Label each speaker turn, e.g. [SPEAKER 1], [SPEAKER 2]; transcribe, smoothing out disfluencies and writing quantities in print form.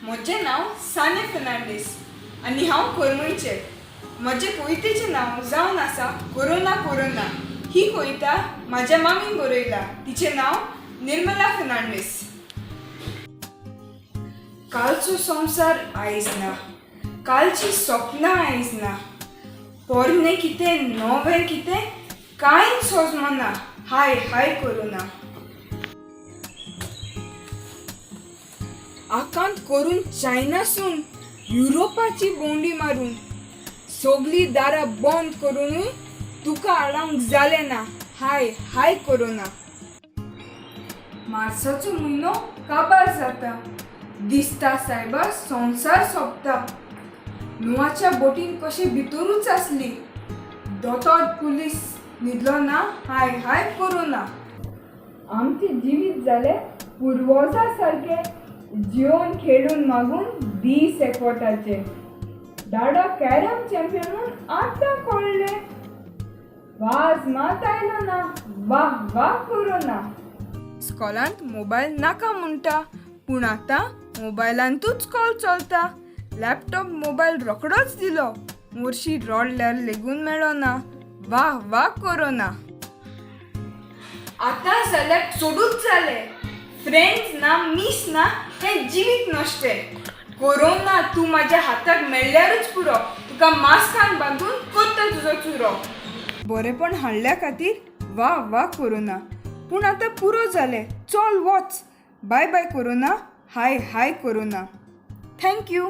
[SPEAKER 1] म्हजें नांव साने फेर्नांडीस आनी हांव करमळचें. म्हजे कवितेचें नांव जावन आसा कोरोना कोरोना. ही कविता म्हाज्या मामीन बरयला. तिचें नांव निर्मला फेर्नांडीस. कालचो संवसार आयज ना, कालचीं सपनां आयज ना, पोरणें कितें नवें कितें कांयच सोजमना. हाय हाय कोरोना. आकांत करून चायनासून युरोपाची भोंवडी मारून सगलीं दारां बंद करुनूय तुका आडावंक जालें ना. हाय हाय कोरोना. मार्साचो म्हयनो काबार जाता, दिसता सायबा संवसार सोंपता. नुवाच्या बोटीन कशें भितरूच आसली, दोतोर पुलीस न्हिदलो ना. हाय हाय कोरोना. आमचें जिवीत जालें पुर्वजा सारकें, जेवन खेळून मागून दीस एकवटाचे. डाडा कॅरम चॅम्पियन म्हूण आतां कळ्ळें, वाज मात आयलो ना. वाह वाह कोरोना. स्कॉलांत मोबायल नाका म्हणटा, पूण आतां मोबायलांतूच कॉल चलता. लॅपटॉप मोबायल रोखडोच दिलो, मोरशी रडल्यार लेगून मेळना. वाह वाह कोरोना. आतां जाल्यार चडूच जालें, फ्रेंड्स ना, मीस ना, हें जिवीत नश्टें. कोरोना तूं म्हाज्या हाताक मेळ्ळ्यारूच पुरो, तुका मास्कान बांदून करता तुजो चुरो. बरेपण हाडल्या खातीर वा वा कोरोना, पूण आतां पुरो जालें, चल वच. Bye bye corona. Hi hi corona. Thank you.